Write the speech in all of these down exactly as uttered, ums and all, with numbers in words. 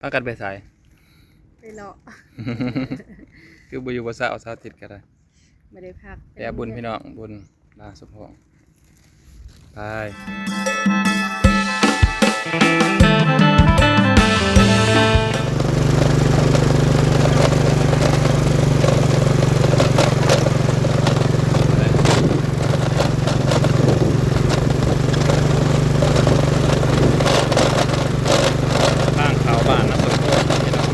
พากันไปไส? ไปเลาะ คือบ่อยู่บ่เซา เสาร์อาทิตย์ก็ได้ บ่ได้พัก ไปบุญพี่น้อง บุญลาสมพงษ์ ไป ทางเข้าบ้านนาสมพงษ์พี่น้อง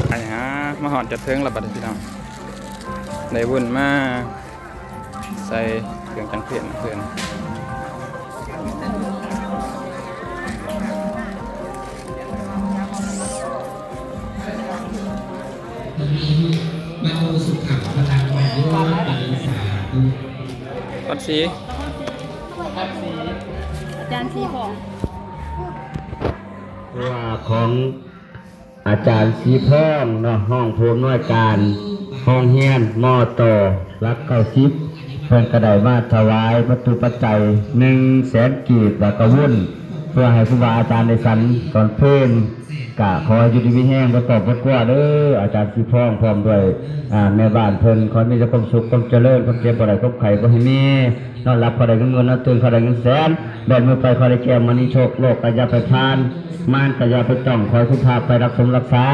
ไปหามาฮอดจอดเทิงแล้วบัดนี้พี่น้อง ได้บุญมาใส่เครื่องจังเพลนเพิ่น วัดศรี อาจารย์ศรีพอง ว่าของอาจารย์ศรีพองเนาะ รองผู้อำนวยการโรงเรียน ม.ต.หลักเก้าสิบ เพิ่นก็ได้มาถวายวัตถุปัจจัยหนึ่งแสนกีบ แล้วก็วุ้น เพื่อให้ครูบาอาจารย์ได้ฉันตอนเพล ก็ขอให้อยู่ดีมีแรง บ่ต้องบ่กลัวเด้อ อาจารย์ศรีพอง พร้อมด้วย อ่า แม่บ้านเพิ่น ขอให้มีแต่ความสุข ความเจริญ ความเจ็บบ่ได้ ความไข้บ่ให้มี นอนหลับขอได้เงินหมื่น นอนตื่นขอได้เงินแสน แบมือไปขอได้แก้วมณีโชค โรคก็อย่าไปผ่าน มารก็อย่าไปต้อง ขอให้คุณพระไปรักสมรักษา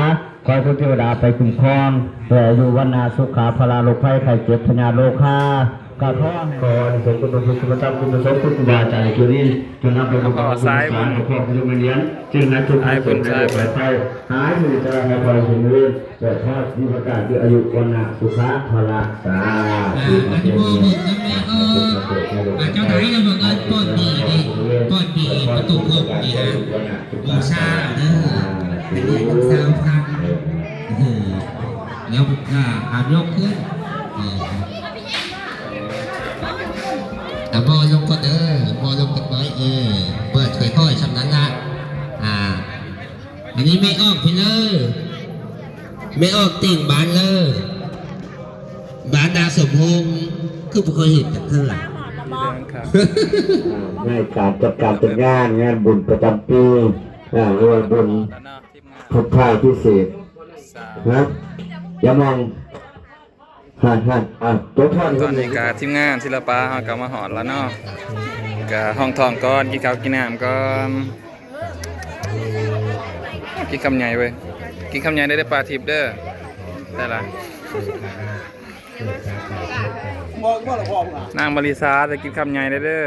ขอให้คุณเทวดาไปคุ้มครอง ด้วยอายุวรรณะสุขะพละ โรคภัยไข้เจ็บพยาธิโรคา ก็ขอให้ ขออานิสงส์คุณพระพุทธคุณพระธรรมคุณพระสงฆ์คุณครูบาอาจารย์ในจุดนี้ จงนำไปประกอบบุญสารประกอบบุญเรียน จึงนั้นทุกท่านจงได้โรคภัยไข้หาย มีแต่ให้พรสมบูรณ์ แต่พระศรีประกาศคืออายุวรรณะสุขะพละ สาธุ อ่า อนุโมทนาแม่เอ้ย อ่า เจ้าไหนเราบังเอิญป้อนเบียร์นี่ ป้อนเบียร์ประตูโคกนี่ฮะ บูชาเด้อ เป็นเงินสามพัน เออ แล้ว อ่า หามยกขึ้น เออ อ่ะ บ่ลงก่อนเด้อ บ่ลงก่อนไว้ เออ เปิดค่อยๆ ช่ำนั้นละ อ่า อันนี้ไม่ออกพี่เลิศ ไม่ออกติ่งบ้านเลย บ้านนาสมพงษ์ คือบ่เคยเห็นจักเทื่อ ครับ อ่า ในการจัดการจัดงาน งานบุญประจำปี อ่า เรียกว่าบุญพุทธาพิเศษก นะ อย่ามอง หัน หัน อ่ะ ตัวพ่อนี่ ตอนนี้ก็ทีมงานศิลปะเฮาก็มาฮอดแล้วเนาะ ก็ห้องท้องก่อน กินข้าวกินน้ำก่อน กินคำใหญ่เว้ย กินคำใหญ่ได้เด้อ ปลาทิพย์เด้อ ได้ละ นางบริษาจะกินคำใหญ่ได้เด้อ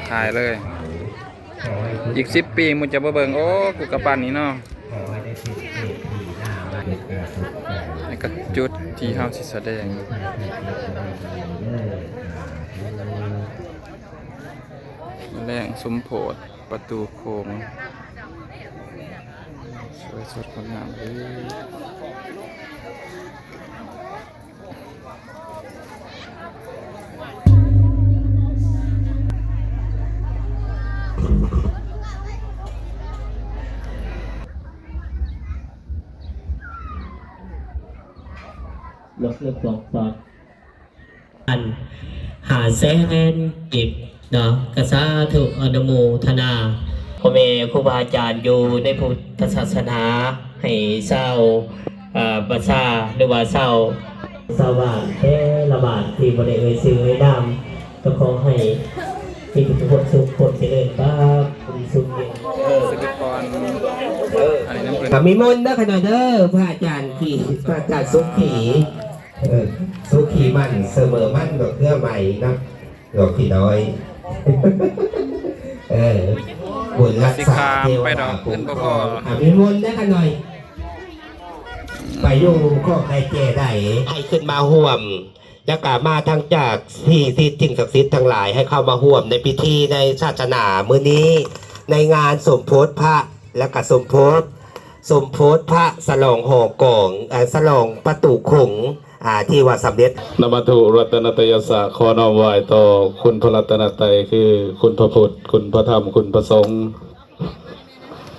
ถ่ายเลย อีกสิบปีหมู่จะบ่เบิ่ง โอ้ กูกะปานนี้เนาะ นี่ก็จุดที่เฮาสิแสดง แรงสมโพธิประตูโขง สวยสดงดงามเด้อ ยกเลิกสองสาม อันห้าแสนกีบเนาะ ก็สาธุอนุโมทนา พ่อแม่ครูบาอาจารย์อยู่ในพุทธศาสนา ให้ชาว เอ่อ ประชา หรือว่าชาว ชาวบ้านแต่ละบ้านที่บ่ได้เอ่ยชื่อเอ่ยนาม ก็ขอให้มีแต่ความสุขความเจริญครับ ความสุขเย็น เออ สิริพร เออ อันนี้น้ำเพิ่น ก็มีมนต์เด้อขะน้อยเด้อ พระอาจารย์ที่ พระอาจารย์สุขี เออ สุขีมั่นเสมอมั่นดอกเกลือใหม่เนาะ ดอกขี้น้อย เออ บุญรักษา สิข้ามไปดอก เทวดา เพิ่นบ่พอ คุ้มครอง อ่ะ มีมนต์เด้อขะน้อย ไปอยู่ข้อใครแก่ได้ ให้ขึ้นมาร่วม แล้วก็มาทั้งจากสิ่งที่สิ่งศักดิ์สิทธิ์ทั้งหลายให้เข้ามาร่วมในพิธีในศาสนามื้อนี้ ในงานสมโภชพระ และก็สมโภชสมโภชพระฉลองหอกองเอ่อฉลองประตูขงอ่าที่ว่าสำเร็จ นะโมตัสสะ ภะคะวะโต อะระหะโต สัมมาสัมพุทธัสสะ ขอน้อมไหว้ต่อคุณพระรัตนตรัย คือคุณพระพุทธ คุณพระธรรม คุณพระสงฆ์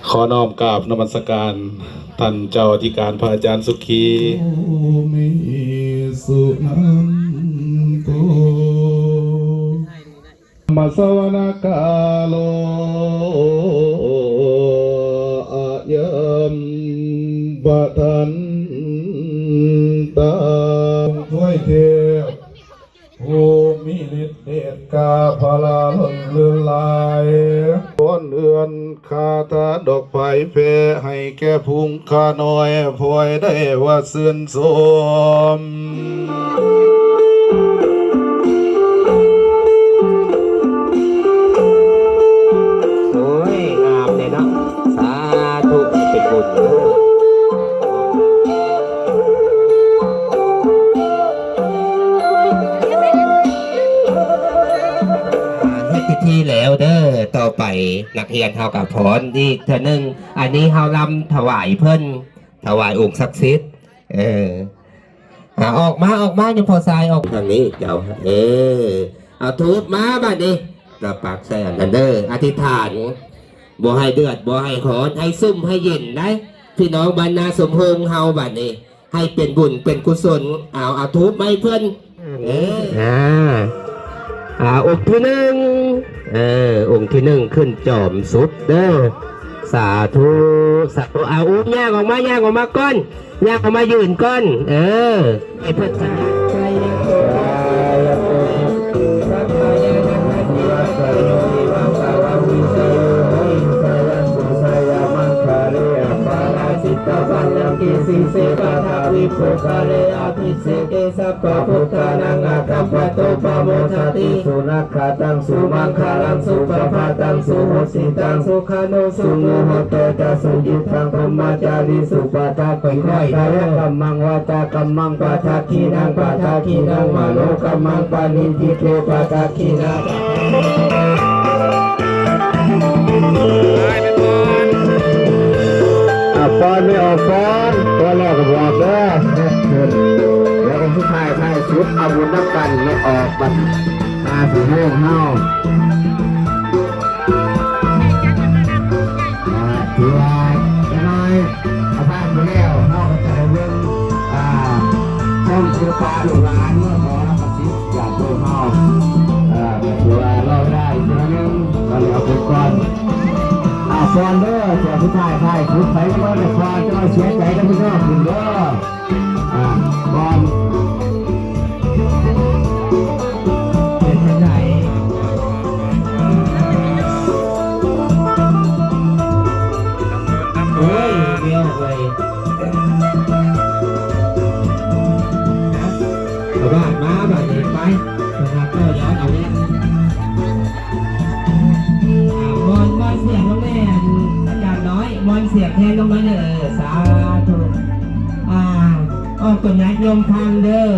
ขอน้อมกราบนมัสการท่านเจ้าอธิการพระอาจารย์สุขี ภูมิสุนันโต มัสสวนาคาโล อะยัมปะทันตา ช่วยเทพ ผู้มีฤทธิ์เดชกล้าพลาล้นเลือนหลาย ฟ้อนเอือนคาถาดอกไผ่แผ่ให้แก่พุงข้าน้อย พลอยได้ว่าชื่นชม โอ้ย งามเลยเนาะ สาธุ เป็นบุญเด้อ อ่า เฮ็ดพิธีแล้วเด้อ ต่อไปนักเรียนเฮาก็ฟ้อนอีกเทื่อหนึ่ง อันนี้เฮาลำถวายเพิ่น ถวายองค์ศักดิ์สิทธิ์ เออ อ่า ออกมา ออกมา โยมพ่อชาย ออกทางนี้ เจ้า เออ เอาธูปมาบัดนี้ ก็ปักใส่อันนั้นเด้อ อธิษฐาน บ่ให้เดือด บ่ให้ร้อน ให้ซุ่ม ให้เย็นได้ พี่น้องบ้านนาสมพงษ์เฮาบัดนี้ ให้เป็นบุญเป็นกุศล เอา เอาธูปมาให้เพิ่น เออ อ่า อ่า องค์ที่หนึ่ง เออ องค์ที่หนึ่งขึ้นจอมสุดเด้อ สาธุ สาธุ เอา อุ้มย่างออกมา ย่างออกมาก่อน ย่างออกมายืนก่อน เออ ให้เพิ่น สิเกสัพพะพุทธานังอาคัมปะโตปะโมทติ สุนักขาตังสุมังคลังสุปะภาตังสุหุสิตังสุขานุสุมุโหโตจะสุยิตังพรหมจารีสุปะทักขิณะกายกัมมังวาจากัมมังปะทักขิณังปะทักขิณังมโนกัมมังปะณิทิเตปะทักขิณะ อ่ะ ฟ้อนไม่ออก ฟ้อน ฟ้อนแล้วก็บอกเด้อ เดี๋ยวองค์สุดท้าย ท้ายสุด เอาบุญนำกัน ไม่ออกบัด มาสิโฮงเฮา อ่า ถือว่าอย่างน้อย เอาผ่านไปแล้ว เฮาก็จะได้เบิ่ง อ่า ชมศิลปะลูกหลานเมืองหมอลำประสิทธิ์ จากพวกเฮา เอ่อ ก็ถือว่าเราได้เทื่อหนึ่ง ก็เลยเอาไปก่อน อ่า ฟ้อนเด้อ เทื่อสุดท้าย ท้ายสุด ไปเบิ่งแต่ฟ้อน จะมาเสียใจกับพี่น้องขึ้นเด้อ อ่า ฟ้อน เป็นจังได๋ โอ้ย เดียวเลย เอาบาดมา บาดนี้ไป นะครับ ก็ย้อนเอาเนี่ย อ่า มอน มอนเสียงลงแน่ อาจารย์น้อย มอนเสียงแทนลงมาเด้อ สาธุ อ่า ออกตัวนัดโยมทางเด้อ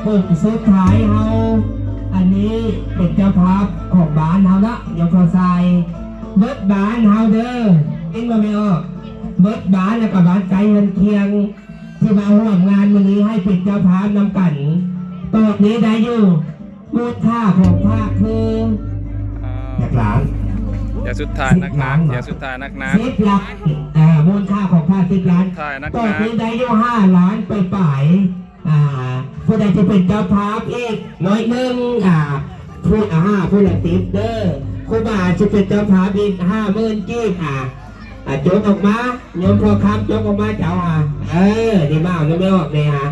กลุ่มสุดท้ายเฮา อันนี้เป็นเจ้าภาพของบ้านเฮาเนาะ โยมพ่อชาย เบิดบ้านเฮาเด้อ เห็นบ่แม่ออก เบิดบ้านแล้วก็บ้านใกล้เรือนเคียง ที่มาร่วมงานมื้อนี้ให้เป็นเจ้าภาพนำกัน ตอบนี้ได้อยู่ มูลค่าของพระคือ อ่า จักล้าน เดี๋ยวสุดท้ายนักๆ สิบล้าน เดี๋ยวสุดท้ายนักๆ สิบล้าน อ่า มูลค่าของพระสิบล้าน สุดท้ายนักๆ ตอบนี้ได้อยู่ห้าล้านปลายๆ อ่า ผู้ใดจะเป็นเจ้าภาพอีกน้อยหนึ่ง อ่า ผู้ละห้า ผู้ละสิบเด้อ ครูบาจะเป็นเจ้าภาพอีกห้าหมื่นกีบ อ่า อ่ะ จกออกมา โยมพ่อคำ จกออกมา เจ้า อ่ะ เออ นี่มาเอาไม่ออกเลย อ่ะ